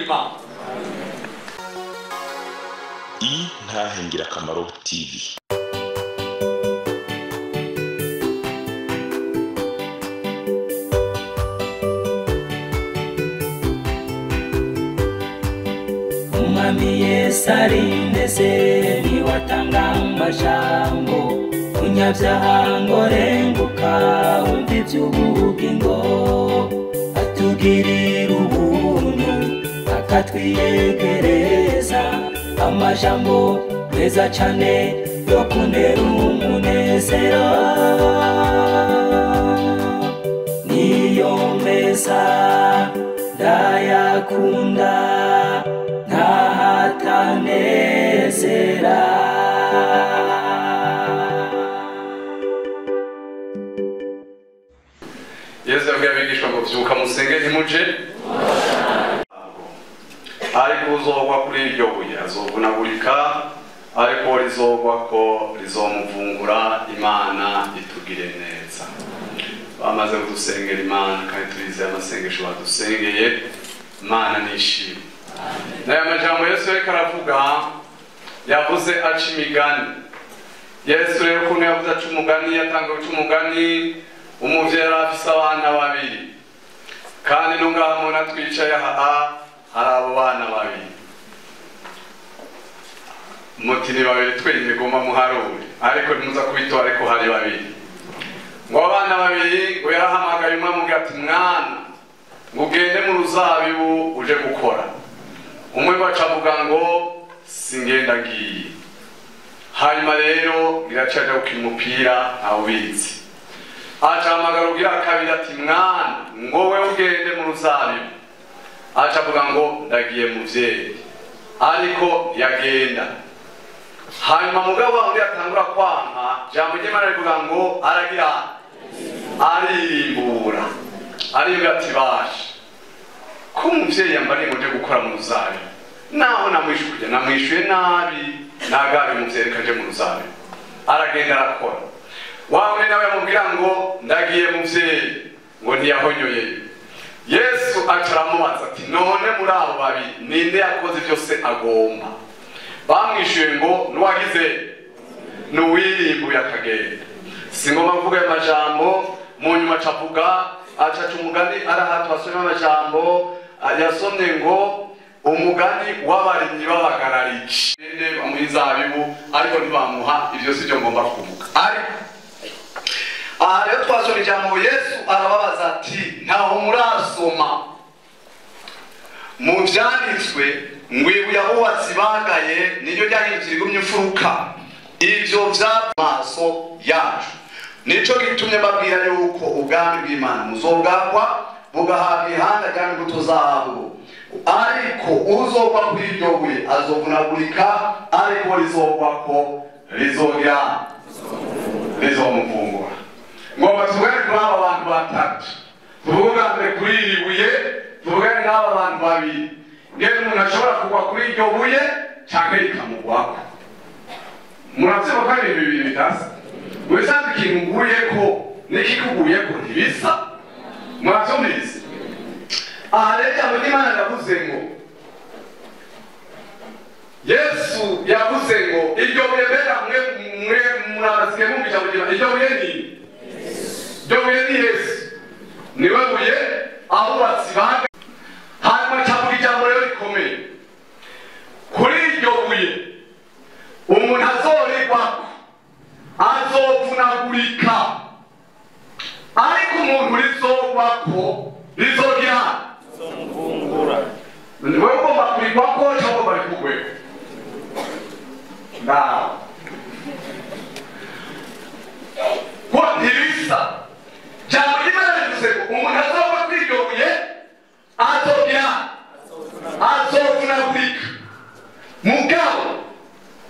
kw'Imana. Intahe Ngirakamaro TV. Umwami Yesu arindeze niwatanga amajambo unyabyaha ngo renguka wumva iby'ubugingo atugirira ubuntu akatwiyegereza amajambo meza cyane yo kuntera umunezero niyo meza ndayakunda ntahatanezera. Yesu yabwiye abigishwa ngo vyuka musenge ntimuje, ariko uzogwa kuri iryo buye azovunagurika, ariko rizogwa ko rizomuvungura. Imana itugire neza. Bamaze kudusengera Imana kandi turizeye amasengesho badusengeye. Imana nishimwe. N'aya majambo Yesu yariko aravuga, yavuze aca imigani. Yesu rero ukuntu yavuze aca umugani, yatanga guca umugani. Umuvyeyi yari afise abana babiri, kandi no ngaha mubona twicaye aha hari abo bana babiri. Muti ni babiri twenyine gomba muharure, ariko ntimuza kubitora, ariko hari babiri. Ngo abana babiri, ngo yarahamagaye umwe amubwira ati mwana, ngo ugende mu ruzabibu uje gukora. Umwe baca avuga ngo singenda ngiye. Hanyuma rero iraca aja gukina umupira ntawubizi. Aca ahamagara ugira kabiri ati mwana, ngo we ugende mu ruzabibu. Aca avuga ngo ndagiye muvyeyi, ariko yagenda. Hanyuma mugabo undi atangura kwanka, jambo ry'Imana rivuga ngo aragira aririmbura, aririmbura ati basha ko umuvyeyi yambariye ngo nje gukora mu ruzabibu, naho namwishuye namwishuye nabi, nagabe umuvyeyi reka nje mu ruzabibu. Aragenda arakora. Wa wundi nawe yamubwira ngo ndagiye muvyeyi, ngo ntiyahonyoye. Yesu aca aramubaza ati none muri abo babiri ninde yakoze byose agomba? Bamwishuye ngo nuwagize nuwirimbuye akagenda. Singomba kuvuga ayo majambo. Mu nyuma aca avuga, aca aca umugani araha twasomye amajambo yasomye ngo umugani w'abarimyi b'abagarariji bamuha inzabibu ariko ntibamuha. Ivyo si byo ngomba kuvuga. Ariko aha rero twasoma ijambo Yesu arababaza ati ntaho murasoma mu vyanditswe ngo ibuye abubatsi bagaye niryo ryahindutse rigumye imfuruka, ivyo vy'amaso yacu. Nico gitumye mbabwira yuko ubwami bw'Imana muzobwakwa bugahabwa ihanga ryama imbuto zabwo, ariko uzogwa kuri iryo buye azovunagurika, ariko rizogwako rizogira rizomuvungura. Ngomba tuvugane kuri aba bantu batatu. Tuvuge bwa mbere kuri iri buye, tuvugane n'aba bantu babiri. Ngene umuntu ashobora kugwa kuri iryo buye canke rikamugwako. Muravyumva ko ari ibintu bibiri bidasa. Mu bisanzwe ikintu uguyeko n'ikikuguyeko ntibisa. Muravyumvise? Aha rero ijambo ry'Imana riravuze ngo Yesu yavuze ngo iryo buye, mbega mwe mwe murabasigaye mwumva ijambo ry'Imana, iryo buye ni iryo buye ni Yesu, niwe buye abubatsi baga. Hanyuma acavuga ijambo rero rikomeye kuri iryo buye, umuntu azorigwako azovunagurika, ariko umuntu rizogwako rizogira wewe ugomba kurigwako cyangwa ugomba rikugweko. Ngaho ko ntibisa. Jambo ry'Imana rivuze ngo umuntu azogwa kuri iryo buye azogira azovunagurika, mugabo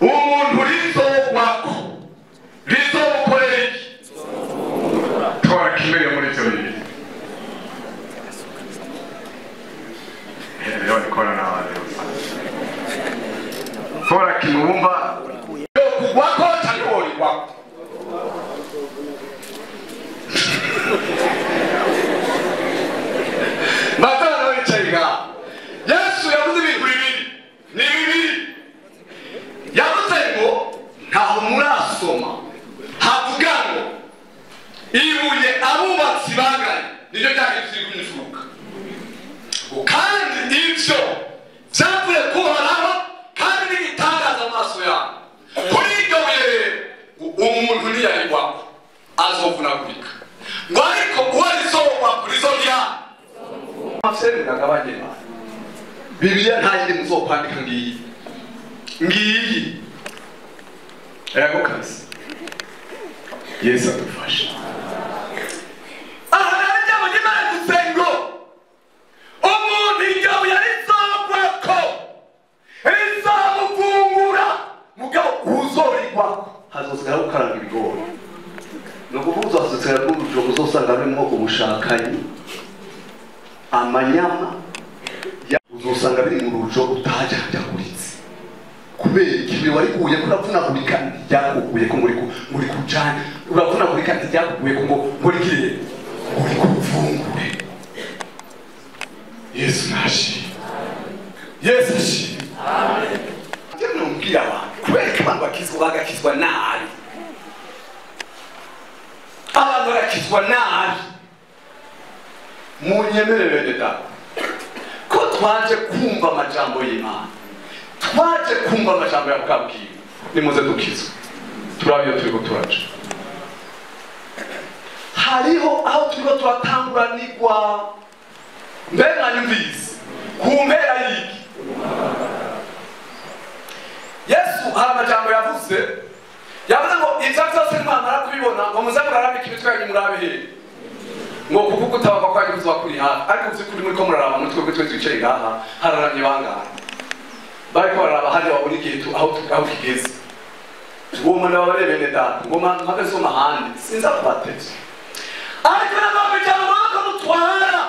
umuntu rizogwako rizomukorera iki? Tora kimwe muri ivyo bibiri. Rero nikora n'abandi tora kimwe wumva yo kugwako canke worigwako. Matana bicaye ngaha. Yesu yavuze Ntaho murasoma havuga ngo ibuye abubatsi bagaye niryo ryahindutse imfuruka, kandi ibyo byavuye kuhoraho kandi n'igitangaza amaso yawe. Kuri iryo buye rero umuntu ntiyarigwako azovunagurika, ngo ariko uwo rizogwako rizorya. Bibiliya nta yindi muzokwandika ngiyi ngiyi. Ego kabisa, Yesu adufashe. Aha rero ijambo ry'Imana rivuze ngo umuntu iryo buye rizogwako rizamuvungura, mugabo uzorigwako hazosigara gukaranga ibigori. Ni ukuvuga uzohasigara n'urujogo uzosanga rurimo ubushakanyi, amanyama, uzosanga biri mu rujo utajanjaguritse. Kubera ikibuye wariguye ko uravunagurika ntiryakuguye ko muri kujana, uravunagurika ntiryakuguye ko ngo ngorikire uri kuvungure. Yesu nashimwe, Yesu ashimwe. Amen. Njye numbwira abantu kubera ko abantu bakizwa bagakizwa nabi, abantu bagakizwa nabi. Munyemerere bene data ko twaje kumva amajambo y'Imana, twaje kumva amajambo ya bwabwiwe. Nimuze dukizwe, turabe iyo turiko turaca. Hariho aho turiko turatanguranirwa. Mbe mwanyumvise ku mpera y'iki? Yesu hari amajambo yavuze, yavuze ngo ivyo vyose nimwamara kubibona ngo muze murarambika imitwe yanyu murabe hehe, ngo kuko gutabarwa kwanyu kuzoba kuri hafi. Ariko vy'ukuri muriko muraraba muri twebwe twicaye ngaha hararamye bangahe bariko bararaba hariya babona igihe aho kigeze. Ngoma ndababare bene data, ngoma mpave nsoma ahandi sinza kubatevya. Ariko nagomba ijambo mwako mutwara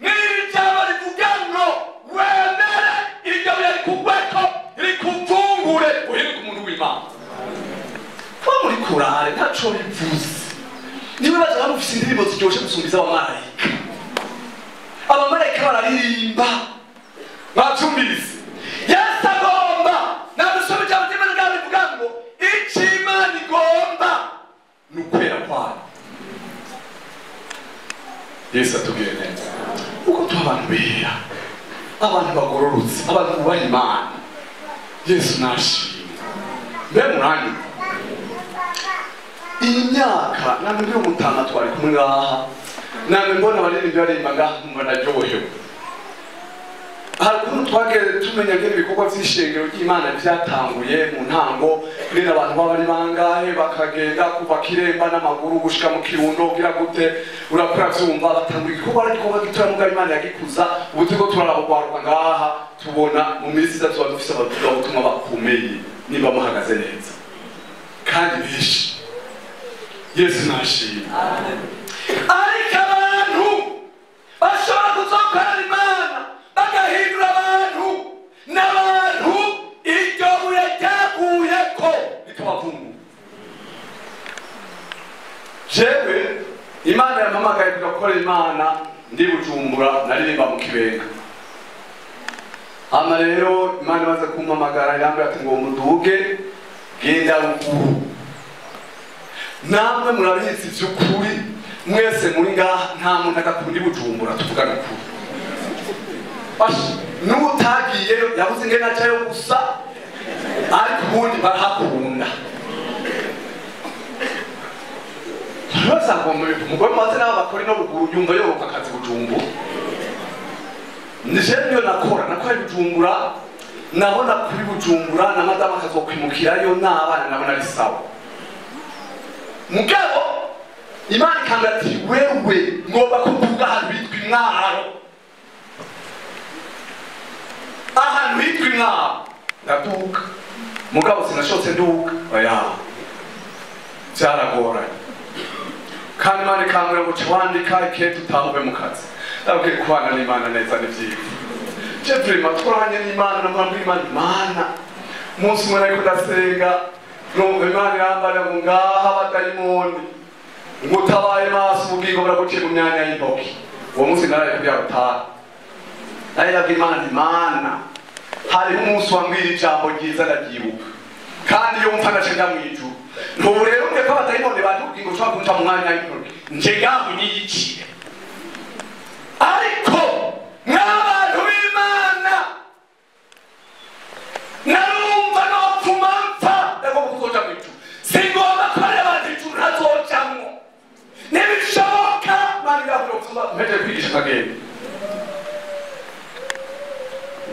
n'iri jambo rivuga ngo wemere iryo buye rikugweko rikuvungure uhinduke umuntu w'Imana. Kuba muri korale ntaco bivuze. Niwe baza bamufise indirimbo ziryoshe gusumba iz'abamarayika. Abamarayika bararirimba, bavyumvise. Yesu agomba nagusoma ijambo ry'Imana ngaho rivuga ngo ico Imana igomba ni ukwera kwayo. Yesu atubwire neza uko tuba abantu bera, abantu bagororotse, abantu bubaha Imana. Yesu nashimwe. Mbe muranyumva? Iyi myaka namwe ndi umutama twari kumwe ngaha, namwe mbona abaririmbyi baririmba ngaha nkumva ndaryohewe. Hari ukuntu twagiye tumenya ngene ibikorwa vy'ishengero ry'Imana vyatanguye mu ntango, ngene abantu baba ari bangahe bakagenda kuva Kiremba n'amaguru gushika mu Kirundo kugira gute, urakora vyumva batangura igikorwa ariko gitoya mugabo Imana yagikuza. Ubu turiko turaraba kwaruka ngaha tubona mu minsi iza tuba dufise abavugabutumwa bakomeye nimba muhagaze neza kandi benshi. Yesu nashimwe. Ariko abantu bashobora kuzokorera Imana bagahindura abantu n'abantu iryo buye ryaguyeko rikabavungura. Jewe Imana yampamagaye kuja gukorera Imana ndi Bujumbura, naririmba mu Kibenga. Hama rero Imana imaze kumpamagara irambwira ati ngo muduge genda ruguru. Namwe murabizi vy'ukuri mwese muri ngaha nta muntu adakunda Bujumbura, tuvugane ukuri. N'utagiyeyo yabuze ingene acayo gusa, ariko ubundi barahakunda. Basanga umugore maze n'abo bakora ino ruguru yumva yoroka akazi Bujumbura. Nije niyo nakora Bujumbura, nabona kuri Bujumbura na madamu akazokwimukirayo n'abana nabona ari sawa. Mugabo Imana ikambwira ati wewe ngomba kuvuga ahantu hitwa Imwaro, ahantu hitwa Imwaro. Ndaduka mugabo sinashotse nduka, oya byaragoranye. Kandi Imana ikambwira ngo wandika ikete utahuve mu kazi. Ndabwiye kubana n'Imana neza ni vyiza. Je vraiment twaranye n'Imana namwambwira Imana, Imana umunsi umwe nariko ndasenga numva Imana irambarira ngo ngaha abadayimoni ngo utabaye maso ubugingo buraguciye mu myanya y'intoki. Uwo munsi naraye kuri arutari, nari nabwiye Imana nti Mana hariho umunsi wambwira ijambo ryiza ndabyibuka, Kandi iyo mpfa ndaca mu ijuru. Ntubu rero mwe ko abadayimoni batubwiye ngo ushobora kunca mu mwanya w'intoki. Nje ngaho niyicire. Ariko mw'abantu b'Imana narumva nopfuma mpfa ndagomba kuzoja mu ijuru. Singomba ko ari abantu ijuru ntazojamwo. Ntibishoboka Imana irahura mpete kwigisha akagenda.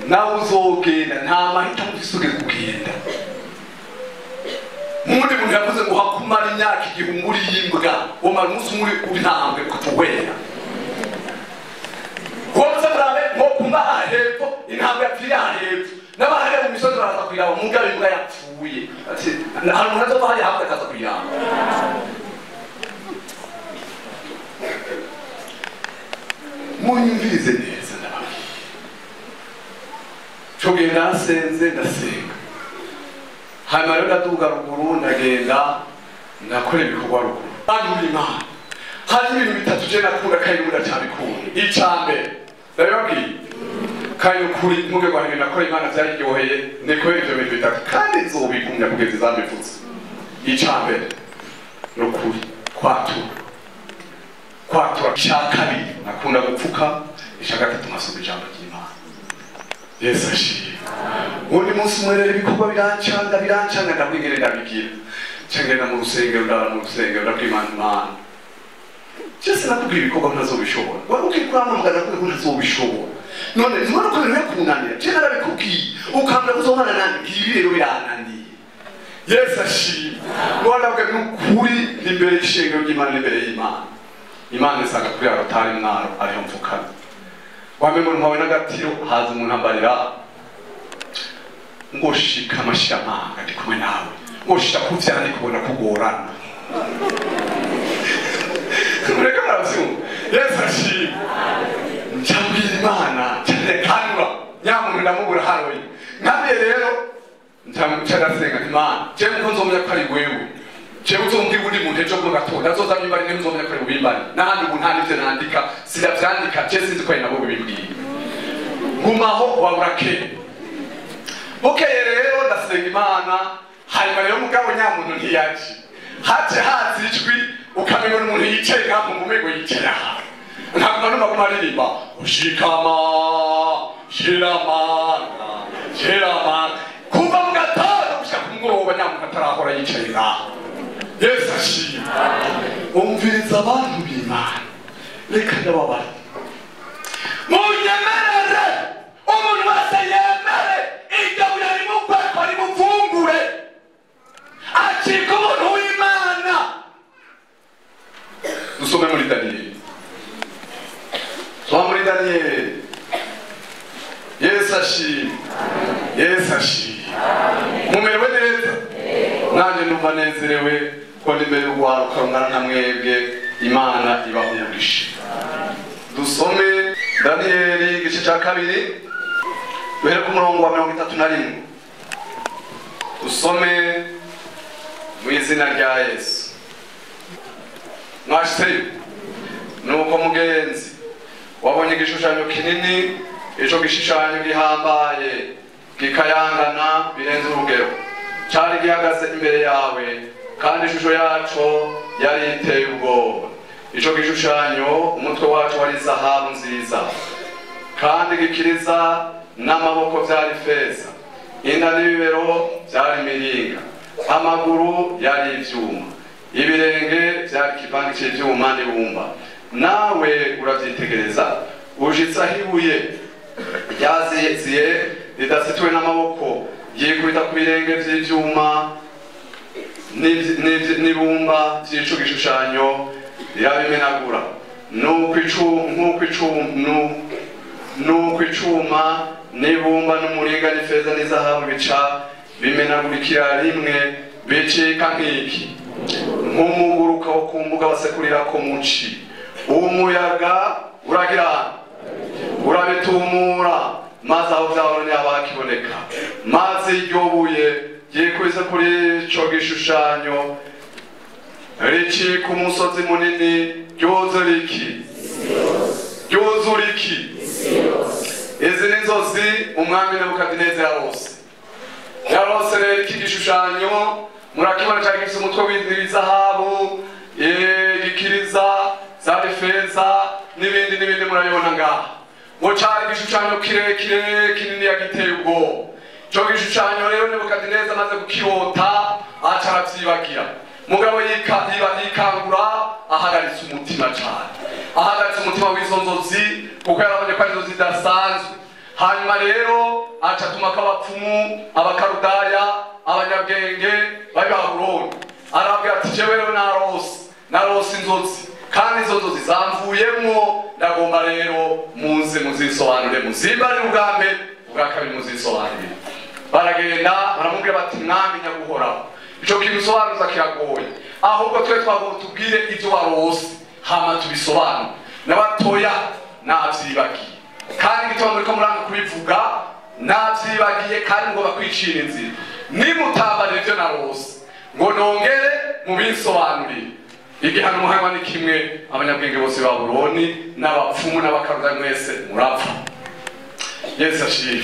Nawe uzogenda nta mahitamo ufise ugeze kugenda. Mundi muntu yavuze ngo hakumara imyaka igihumbi uri imbwa, womara umunsi umwe uri ntambwe ukatuwera. Woza murabe ngo kumba hepfo intambwe yapfiriye aha hepfo. N'abahariya mu misozi baraza kuyiraba mugabo imbwa yapfuye. Ati hari umuntu azova hariya hakurya akaza kuyiraba. Munyumvirize neza ndababwiye. Cyo genda nasenze ndasenga. Hanyuma rero ndaduga ruguru ndagenda ndakora ibikorwa ruguru. Kandi muri Imana hari ibintu bitatu je nakunda kandi ubu ndacyabikunda. Icya mbere ndabibabwiye kandi ukuri muge rwanjye nakora Imana byaryoheye nikora ibyo bintu bitatu kandi nzobigumya kugeza izambivutse. Icya mbere ni ukuri kwatura. Kwatura. Icya kabiri nakunda gupfuka. Icya gatatu nkasoma ijambo ry'Imana. Yesu ashimwe. Undi munsi umwe rero ibikorwa birancanga birancanga ndabwigere ndabigira. Ncangenda mu rusengero ndara mu rusengero ndabwira Imana Imana. Cyose nakubwira ibikorwa ntazobishobora. Wari ukikura amamugana ko ntazobishobora. None nzibona ko ibintu bikunanira. Je narabikubwiye ukambwira ko uzobana nanjye ngibi rero birananiye. Yesu ashimwe. Ngo ndabwira n'ukuri imbere y'ishengero ry'Imana n'imbere y'Imana. Imana isanga kuri arotari mwaro ariho mfukana. Wamengo mpawe n'agatiro haza umuntu ambarira ngo shika amashiramanga ndi kumwe nawe ngo shika kuvyara ndi kubona kugorana. Mureke muravyumva. Yesu ashimwe. Ncambwira Imana nkanura nyamuntu ndamubura haroye. Nkambiye rero nca ndasenga Imana jewe nko nzomenya ko ari wewe. Jewe uzombwira undi muntu ejo mu gatondo azoza mimbari niwe nzomenya ko ari uwimbari. N'ahandi ubu nta n'ivyo nandika sinavyandika je sinzi ko ari nabo bibimbwiye. Ngumaho wabura ke. Bukeye rero ndasenga Imana hanyuma rero mugabo nyamuntu ntiyaje. Haje haza ijwi ukamenya umuntu yicaye nkaho mu mego yicaye aha. Ntabwo numva ko aririmba ushikama shiramana shiramana kuva mu gatondo gushika ku mugoroba nyamuntu atarahora yicaye ngaho. Yesu ashimwe. Umviriza abantu b'Imana. Reka ndababara. Munyemerere umuntu wese yemere igaburira rimugweko rimufungure acika umuntu w'Imana. Dusome muri Daniyeli. Soma muri Daniyeli. Yesu ashimwe. Yesu ashimwe. Mumerewe neza? Nanjye ndumva nezerewe ko ndi imbere y'urwaruka rungana na mwebwe. Imana ibaha umugisha. Dusome Daniyeli igice cya kabiri duhere ku murongo wa 31. Dusome mu izina rya Yesu. Mwashitseyo. Nuko mugenzi wabonye igishushanyo kinini, ico gishushanyo gihambaye gikayangana birenze urugero. Cyari gihagaze imbere yawe kandi ishusho yaco yari iteye ubwoba. Ico gishushanyo umutwe waco wari zahabu nziza kandi gikiriza n'amaboko byari feza, inda n'ibibero byari miringa, amaguru yari ivyuma, ibirenge byari kivange cy'ivyuma n'ibumba. Nawe uravyitegereza ushitse aho ibuye ryaziye ridasituwe n'amaboko ryikubita ku birenge vy'ivyuma n'ibumba vy'ico gishushanyo rirabimenagura. Nuko icuma n'ibumba n'umuringa n'ifeza n'izahabu bica bimenagurikira rimwe bicika nk'iki nk'umuguruka wo ku mbuga basekurirako muci. Umuyaga uragira urabitumura maze aho vyahora ntiyabakiboneka. Maze iryo buye ryikubise kuri ico gishushanyo ricika umusozi munini ryuzura iki? Ryuzura iki? Izi ni inzozi umwami Nebukadineza yarose. Yarose rero iki gishushanyo murakibona cyari gifite umutwe w'izahabu, igikiriza zari feza n'ibindi n'ibindi murabibona ngaha. Ngo cyari igishushanyo kirekire kinini yagiteye ubwoba. Ico gishushanyo rero Nebukadineza amaze kukirota aca aravyibagira. Mugabo yikangura ahagaritse umutima cyane, ahagaritse umutima w'izo nzozi kuko yarabonye ko ari inzozi zidasanzwe. Hanyuma rero aca atuma ko abapfumu, abakarudaya, abanyabwenge bari Babuloni. Arababwira ati jewe rero narose inzozi kandi izo nzozi zamvuyemwo, ndagomba rero muze muzisobanure, muzimbarire ubwa mbere, ubwa kabiri muzisobanurire. Baragenda baramubwira bati mwami nyaguhoraho, ico kintu usobanuza kiragoye, ahubwo twe twagomba tubwire ivyo warose hama tubisobanure. N'abatoya navyibagiye, kandi igituma muriko muranga kubivuga navyibagiye, kandi mugomba kwicira inzira. Nimutambarira ivyo narose ngo nongere mubinsobanurire. Igihano muhanwa ni kimwe, abanyabwenge bose ba Babuloni n'abapfumu n'abakaruda mwese murapfa. Yesu ashimwe.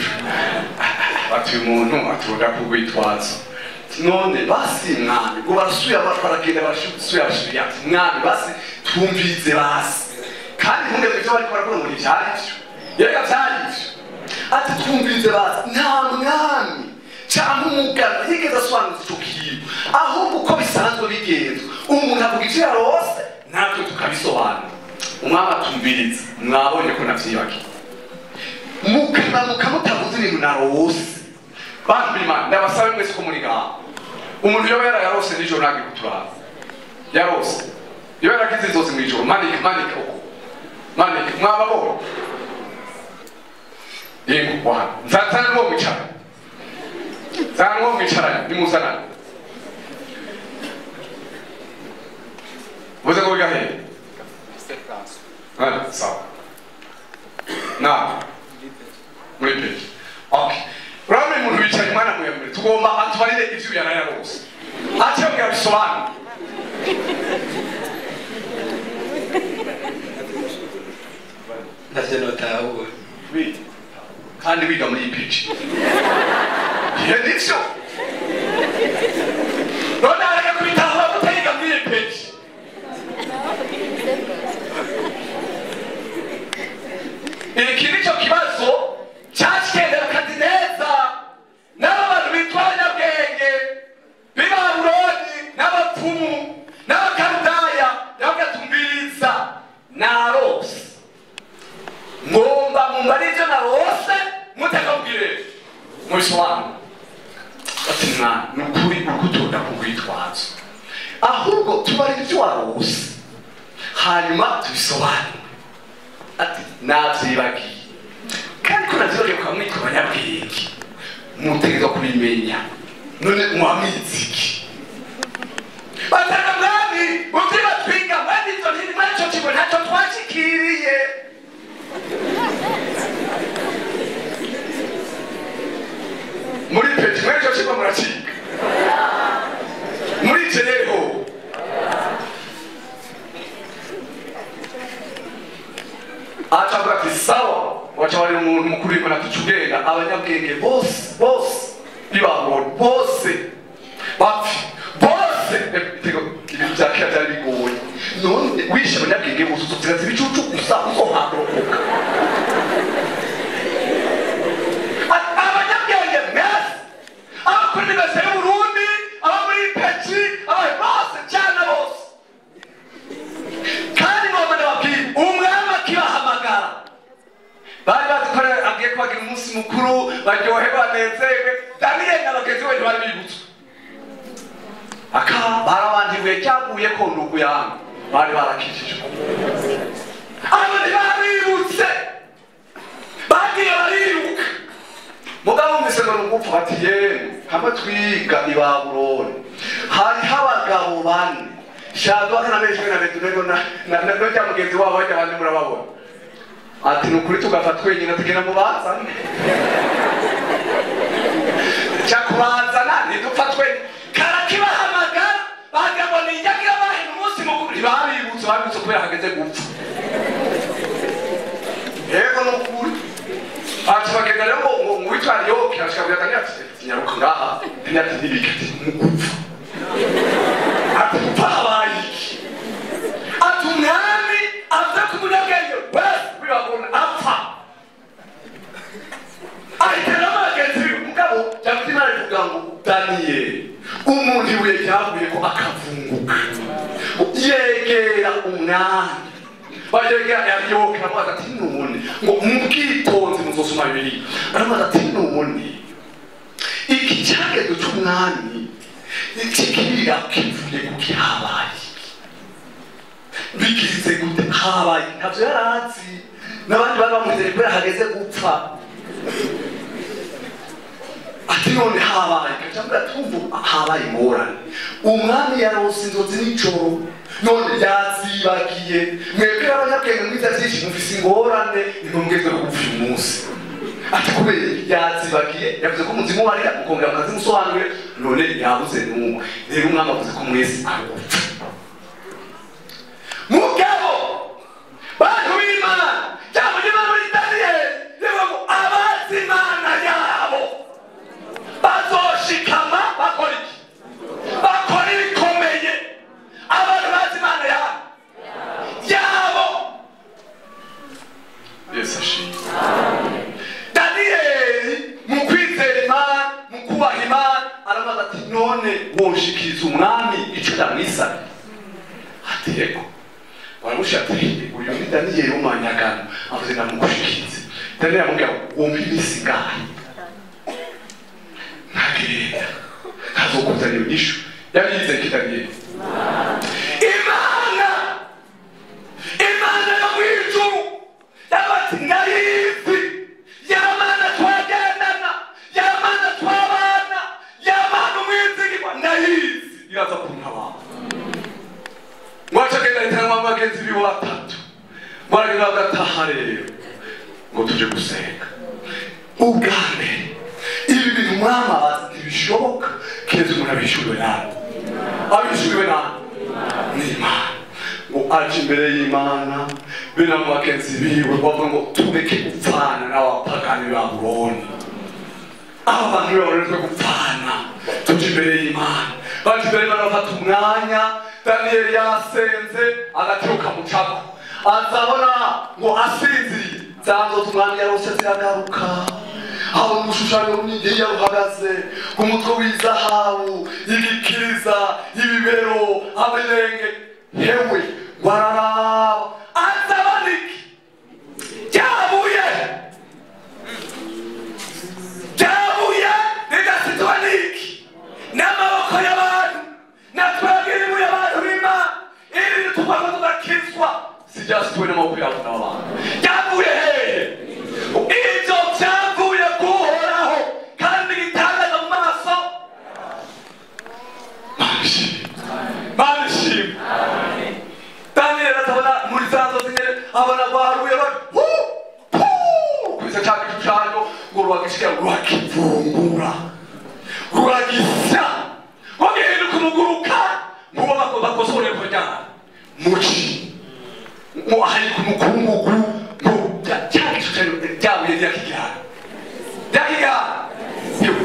Bati uyu muntu aturuka kugwitwaza. None basi mwami, ngo barasuye baragenda barasuye ati mwami basi twumvize basi. Kandi ntunge ivyo bariko barakora ngo ntivyari vyo. Yega vyari vyo. Ati twumvize basi, nta mwami cyangwa umugabo yigeze asobanuza ico kintu, ahubwo uko bisanzwe bigenzwa umuntu avuga ivyo yarose natwe tukabisobanura. Umwami atumviriza, mwabonye ko navyibagiye. Mukanamuka mutavuze ibintu narose. Bantu b'Imana, ndabasabe mwese ko muri ngaha, umuntu yoba yarayarose nijoro ntagiye kuturaba. Yarose yoba yaragize inzozi mw'ijoro, manika manika uko manika, mwababonye yego wa nzatana n'uwo mwicaranye, nzana n'uwo mwicaranye nimuzanane. Ubuze ngo wiga hehe? Sawa na muri peji. Okay. Urabona umuntu wicaye umwana muremure, tugomba atubarire ivyo yarayarose, atiyongera bisobanure. Ntavyo notahura. Kandi wiga muri iyi peji. Ye nivyo. None areke kubitahura gute yiga muri iyi peji? Iki nico kibazo cyashikendera Nebukadineza n'aba bantu bitwa abanyabwenge b'i Babuloni n'abapfumu n'abakarudaya. Ndabagatumviriza, narose, ngomba mumbare ivyo narose mutakabwire mubisobanure. Ati mwana, ni ukuri urikutonda kugwitwaza, ahubwo tubarire ivyo warose hanyuma tubisobanure. Ati navyibagiye, kandi ko navyibagiye kwa mwitwa abanyabwenge mutegerezwa kubimenya. None mwamwize iki? Batanga mwami muvyo batwiga mwami ivyo ntiri ico kigo ntacyo twashikiriye. Muri peti mwene ico kigo muraciga muri jereho. Acavuga ati sawa, waca bari umuntu mukuru w'Imana ati cugenda abanyabwenge bose bose b'i Babuloni bose bapfe bose. Ibintu vya kera vyari bigoye. None wishe abanyabwenge bose uzosigaza ibicucu gusa uzoharokoka. Abanyabwenge mwese, abo kuri Universite y'Uburundi, abo muri Peki, abo bose cyane bose. Kandi ngomba ndababwira, umwami akibahamagara bari bazi ko agiye kubagira umunsi mukuru baryohe banezerwe. Daniyeli na bagenzi be ntibari bibutswe, aka barabanje ibuye ryaguye ko ndugu yangu bari barakijijwe. Abo ntibabibutse, bagiye bariruka. Mugabo bumvise ngo ni ugupfa, bati yemwe hamwe twiga i Babuloni hariho abagabo bane Shadraka na Meshaki na Abedenego na rya mugenzi wabo bajya abandi murababona. Ati ni ukuri tugapfa twenyine tugenda mubazane. Ca kubazana ntidupfa twenyine. Karakibahamagara bagira ngo ninjagira bahera umunsi mukuru. Ntibabibutse, babibutse kubera hageze gupfa. Yego ni ukuri. Ati bagenda rero ngo uwitwa Ariyoki ashika kugira ati nyaruka ngaha. Daniel ati ntibikati mugupfa ati gupfa habaye iki ati umwami avuze ko umunyabwenge wese wibabona apfa ahitana bagenzi biwe mugabo cyangwa Imana ivuga ngo Daniyeli umuntu ibuye ryaguye ko akavunguka yegera umwami bajegera yayoka aramubaza ati none ngo mu bwitonzi muzosoma Bibiliya aramubaza ati none iki cyagezo cy'umwami kikirira kivuye kuki habaye bigize gute habaye ntavyo yarazi n'abandi bari bamwizeye kubera hageze gupfa ati none habaye kacambwa tumva habaye ingorane umwami yarose inzozi nijoro none yazibagiye mwebwe abanyabwenge mwiza byinshi mufise ingorane nimumugeze gupfa uyu munsi ati kubera yazibagiye yavuze ko muzimubarira mukongera mukazimusobanurira none yabuze n'umwe rero umwami avuze ko mwese aragupfa mugabo bantu b'Imana cyangwa Imana muri Daniyeli rivuga ngo abazi Imana yabo bazoshikama bakora iki bakora ibikomeye abantu bazi Imana yabo Yesu ashimwe. Daniyeli mu kwizera Imana mu kubaha Imana arabaza ati none wonshikiriza umwami ico ndamwisabye ati yego waramusha ati uyu ni Daniyeli w'umanyagano avuze ndamugushikirize Daniyeli aramubwira ngo wumva iminsi ingahe ntagenda ntazokuzanira inyishu yari yizeye ko Daniyeli Imana Imana yo mw'ijuru yabati ndayizi yamana twagendana yamana twabana yamana umwizigirwa ndayizi iraza kuntabara mwacagenda itanwa bagenzi biwe batatu baragenda bagataha rero ngo tuje gusenga ubwa mbere ibi bintu mwamabaza ntibishoboka keretse umuntu abishuriwe nawe abishuriwe nawe n'Imana ngo aje imbere y'Imana be na bagenzi biwe bavuga ngo tureke gupfana n'abapagani ba Babuloni aba bantu barorerwe gupfana tuje imbere y'Imana baje imbere y'Imana bafata umwanya Daniyeli yasenze agatiruka mucako azabona ngo asinziriye za nzozi umwami yarose ziragaruka abona umushushanyo runini yaruhagaze ku mutwe w'izahabu igikiriza ibibero amirenge hewe ngo araraba azabona iki ryabuye ryabuye ridasitwa n'iki n'amaboko y'abantu natwebwe ibuye abantu b'Imana iri ritugwako tugakizwa si ryasituwe n'amaboko y'abantu n'abantu ryavuye hehe ibyo byavuye kuhoraho kandi gitangaza mu maso Mana ishimwe Daniyeli atabona muri za nzozi nyene abona rwaruye bati hu pu kubisa ca gishushanyo ngo ruragishikira rurakivungura ruragisya ngo gihinduka umuguruka nguwo bakosore ko ryana muci ngo hari ku mukungugu ngo cya gishushanyo ryabuye ryakigihana ryakigihana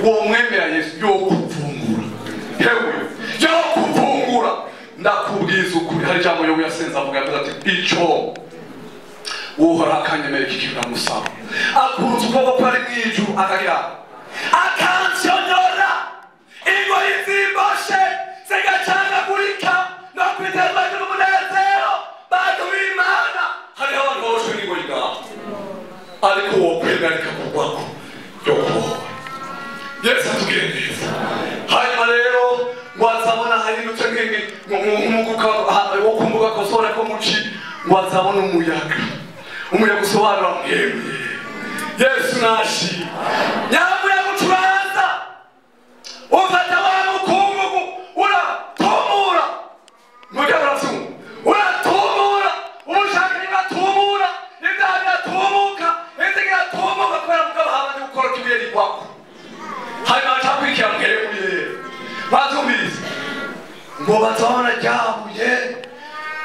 uwo mwemera Yesu yo kuvungura hewe yo kuvungura ndakubwiza ukuri hari ijambo Yobu yasenze avuga yavuze ati ico Uhoraho akanyemera iki kintu ndamusaba akunze ukuboko kwe ari mw'ijuru akagira akansyonyora ingoyi zimboshe zigacangagurika no kwitezwa n'umunezero bantu b'Imana hariho abantu baboshwe n'ingoyi ngaho ariko uwo kwemera rikakugwako yo kubohora Yesu atugire neza hanyuma rero ngo azabona hahindutse nk'umuguka wo kumbuga kosora ko muci ngo azabona umuyaga umuyaga usobanura mwemwe Yesu nashi nyamuyaga ucuranza ufata wa mukungugu uratumura mujya uratumura uratumura ubushakanye buratumura ibyaha biratumuka inzira iratumuka kubera mugabo habanje gukora ibuye rigwako hanyuma bacakurikira mwemwe batumvise ngo bazabona ryabuye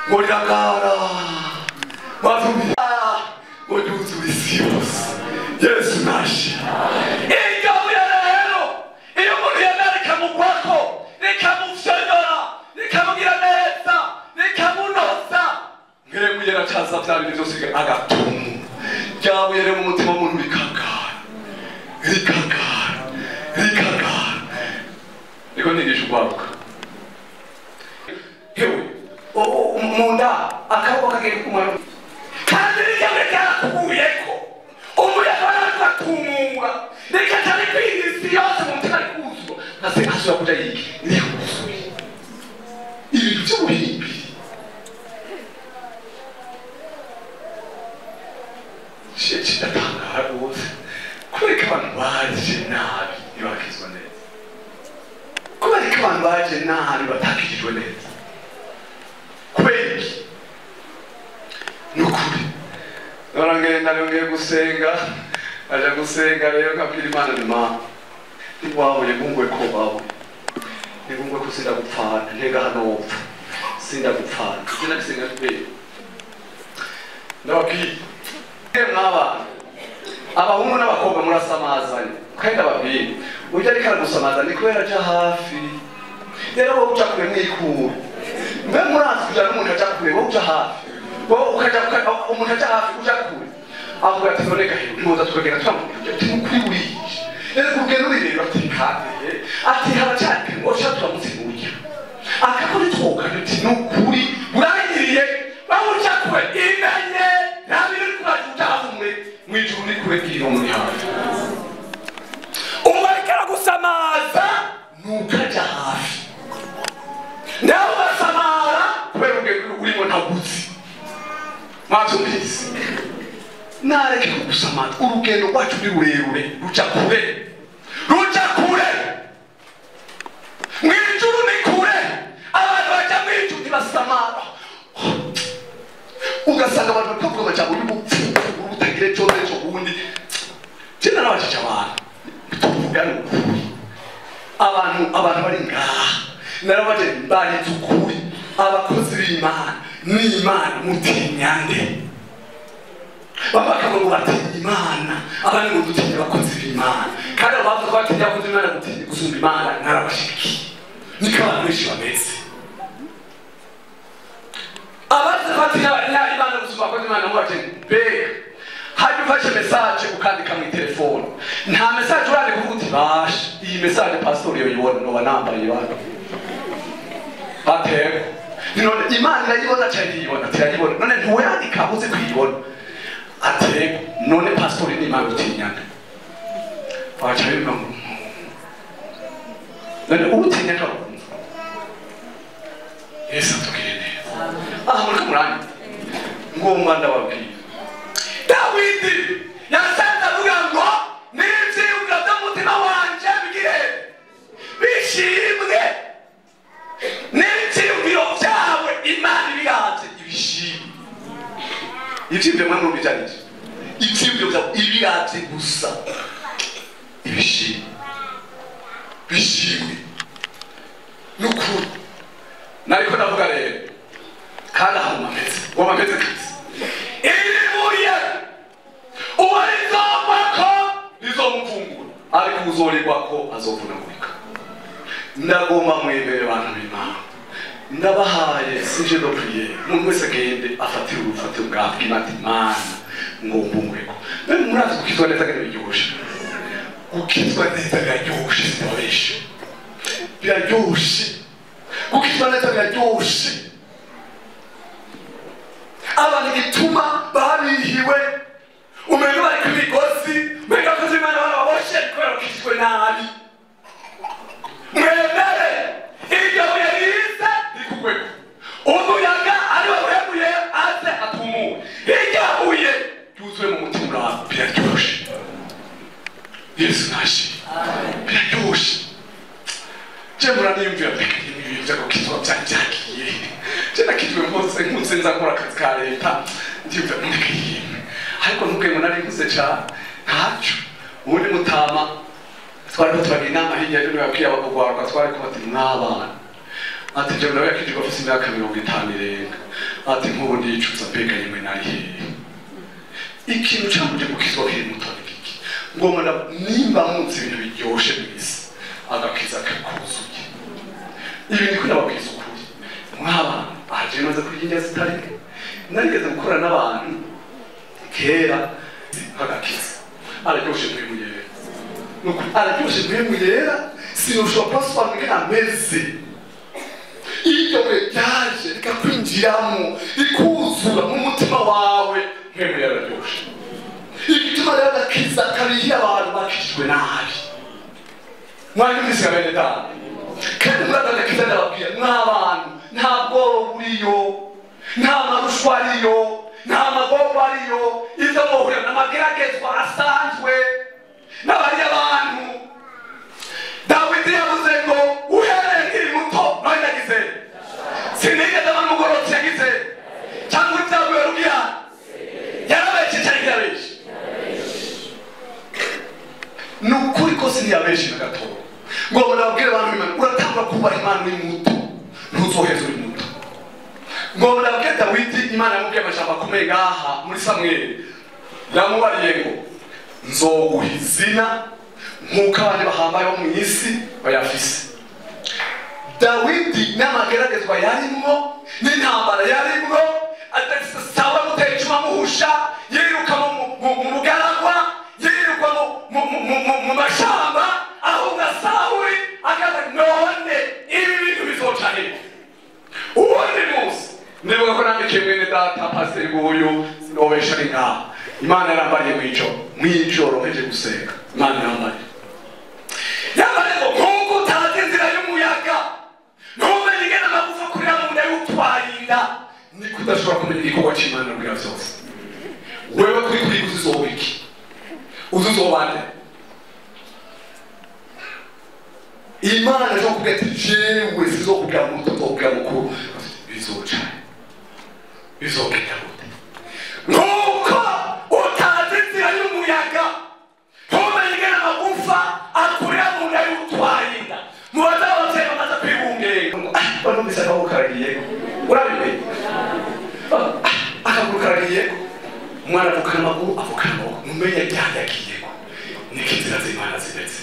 ngo riragara batumvise ngo ryuzuye isi yose Yesu nashi iryo buye rero iyo umuntu yemera byose agatumu ryabuye rero mu mutima w'umuntu rikangara rikangara rikangara. Niko nigisha urwaruka hewe munda akaboko kagere ku mwana kandi ryabuye ryarakuguyeko umuyaga waratumura reka cyane kwisi yose mu mutima rikuzwa ase asubira kuja yiki rikuzuye ibintu by'ubuhimbi. Ndatangara rwose kubera ko abantu baje nabi ntibakizwa neza, kubera ko abantu baje nabi batakijijwe neza, kubera iki? Ni ukuri norangenda nongeye gusenga, aja gusenga rero nkabwira Imana nti Mana ntiwabuye ngungwe ko babuye ningungwe ko sindagupfana ntega hano wopfa sindagupfana ibyo nabisenga kubera ndababwiye mw'abantu abahungu n'abakobwa murasamazanye kandi ndababwiye ujya ariko aragusamaza ni kubera aja hafi. Rero wowe uja kure mwikura mbe murazi kuja n'umuntu aja kure, wowe uja hafi, wowe ukaja umuntu aja hafi uja kure avuga ati none gahe ntuza tukagenda turamubwira ati nukuri uriye rero urugendo uri rero ati kandi ati haracari ngo uca turamutsiburya akakuri twoka ati nukuri urangiriye wowe uja kure imenye ntabiri kuraje uja hafi umwe mwijuru ni kure bwira muri hafi umureka gusamaza nukaja hafi nawe ugasamara kubera urugendo urimo ntagutse mwabyumvise. Nareke kugusamaza urugendo rwacu ni rurerure ruca kure ruca kure mwijuru ni kure abantu baja mwijuru ntibasamara ugasanga abantu bakavuga amajambo y'ubupfu ubutagire cyo n'ejo bundi. Je narabajije abantu tuvugane ukuri abantu bari ngaha narabaje mbaritse ukuri abakozi b'Imana n'Imana mutinyande baba ngo batinya Imana abandi ngo dutinya abakozi b'Imana kandi abavuga ko batinya abakozi b'Imana gutinya gusumba Imana narabashikiye niko abantu benshi bameze abazi ko batinya Imana gusumba abakozi b'Imana mubate mbega hajya ufashe message ukandika mu telefone nta message urandika uvuga uti basha iyi message pastor yoyibona noba nambaye bana batego none Imana irayibona cyane ntiyibona tirayibona none ntiwandika uzi kuyibona atego none pastor ni Imana utinyana baca bivuga ngo none utinya kakumva Yesu atubwire neza aha muri kumuranya ngomba ndababwira Dawidi yasanze avuga ngo n'ivyiyumviro by'umutima wanje bigire bishimwe n'ivyiyumviro vyawe Imana ibiravye ibishimwe ivyiyumviro mwe mubijanije ivyiyumviro vyawe ibiravye gusa ibishimwe bishimwe nukuri nariko ndavuga rero kandi aho mameze uwo mameze kazi iribuye uwarizomako rizomuvungura ariko uzorirwako azovunagurika. Ndagomba mwemere bantu b'Imana ndabahaye sujet de prière umuntu wese agende afatire urufatiro bw'Imana Imana ngo mbungureko mbe murazi gukizwa neza kandi biryoshe gukizwa neza biraryoshe sinababeshe biraryoshe gukizwa neza biraryoshe abantu gituma babihiwe umengo bari ku migozi umengo abakozi b'Imana barababoshe kubera bakijijwe nabi mwemere iryo buye rize rikugweko umuyaga ariwe uhemuye aze atumure iryo buye ryuzuye mu mutima urawe biraryoshe Yesu nashimwe biraryoshe je muraniyumvira mbega ibintu vyo gukizwa vyari vyagiye je nakijwe nkuze nza nkora akazi ka leta ndiyumvira mbega yemwe ariko ntubwiye ngo nari nkuze cane ntaco ubundi mutama twariko turagira inama hirya y'ejo nibabwiye abagwaruka twariko bati mw'abana ati jewe nawe yakijijwe afise imyaka 50 irenga ati nk'ubu ndicuza mbega yemwe nari hehe ikintu cambuje gukizwa kiri muto ni giki ngomba nimba munsi ibintu biryoshe mw'isi agakiza kakuzuye ibi niko ndababwiza ukuri mw'abana aje maze kurya indya zitari narigeze gukora n'abantu Kera nk'agakiza araryoshe Mpwemu Yera. Nukuri araryoshe Mpwemu Yera, sinushobora kubasobanurira ingene ameze. Iryo buye ryaje rikakwinjiramo, rikuzura mu mutima wawe, Mpwemu Yera araryoshe. Igituma rero agakiza kabihira abantu bakijijwe nabi. Mwanyumvise bene data? Kandi muri aka gakiza ndababwira mw'abantu, nta bworo buriyo, nta marushwa ariyo, nta magorwa ariyo, ivyo muhurira n'amageragezwa asanzwe n'abariya bantu. Dawidi yavuze ngo uhereye nkiri muto nari nagize, sinigeze mba n'umugororotsi yagize, cyangwa ibyago yarugira yarabeshe cyangwa ntiyabeshe. Ni ukuri ko siniyabeshe na gato. Ngo ndababwire abantu b'Imana, uratangura kubaha Imana uri muto, ntuzoheza uri muto. Ngo ndababwire Dawidi, Imana yamubwiye amajambo akomeye ngaha muri Samweli, yamubariye ngo nzoguha izina nk'uko abandi bahambaye bo mu isi bayafise. Dawidi n'amageragezwa yarimwo, n'intambara yarimwo, Sawuli amuteye icumu amuhusha, yiruka mu bugaragwa, yiruka mu mashamba, ahunga Sawuli, akaza none ibi bintu bizoca he? Uwundi munsi nibuka ko nandikiye mwene data pasiteri nguyu, sinobesha ari nkaho. Imana yarambariye mw'ijoro mpeje gusenga, Imana irambariye. Yambariye ngo nk'uko utazi inzira y'umuyaga, ntumenye ingene amagufa akurira mu nda y'utwaye inda, niko udashobora kumenya igikorwa c'Imana rubwira vyose. Wewe kuri kuri uzizoba iki? Uzizoba nde? Imana izokubwira ati jewe sizokubwira muto, nzokubwira mukuru. Bizoca bizogenda gute? Nk'uko utazi inzira y'umuyaga, ntumenye ingene amagufa akurira mu nda y'utwaye inda. Mubaze abavyeyi bamaze kwibungenga, banumvise akaboko karagiyeko, urabimenye? Akaguru karagiyeko, umwana avukana amaguru, avukana amaboko, mumenye ryari yagiyeko. Niko inzira z'Imana zimeze.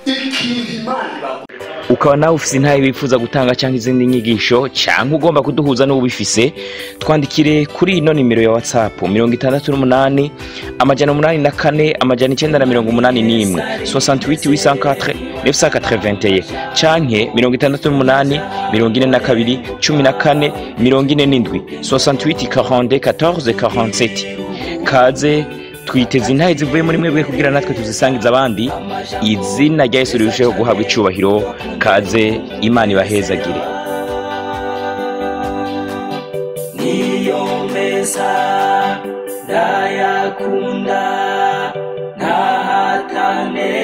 Ikintu Imana ibabwira. Ukaba nawe ufise intahe wifuza gutanga cyangwa izindi nyigisho, cyangwa ugomba kuduhuza n'ubifise, twandikire kuri ino nimero ya WhatsApp 68 804 981 68 804 981 canke 68 42 14 47 68 42 14 47. Kaze twiteze intahe zivuye muri mwebwe kugira natwe tuzisangize abandi, izina rya Yesu rirusheho guhabwa icubahiro. Kaze, Imana ibahezagire. Niyo meza ndayakunda ntahatane.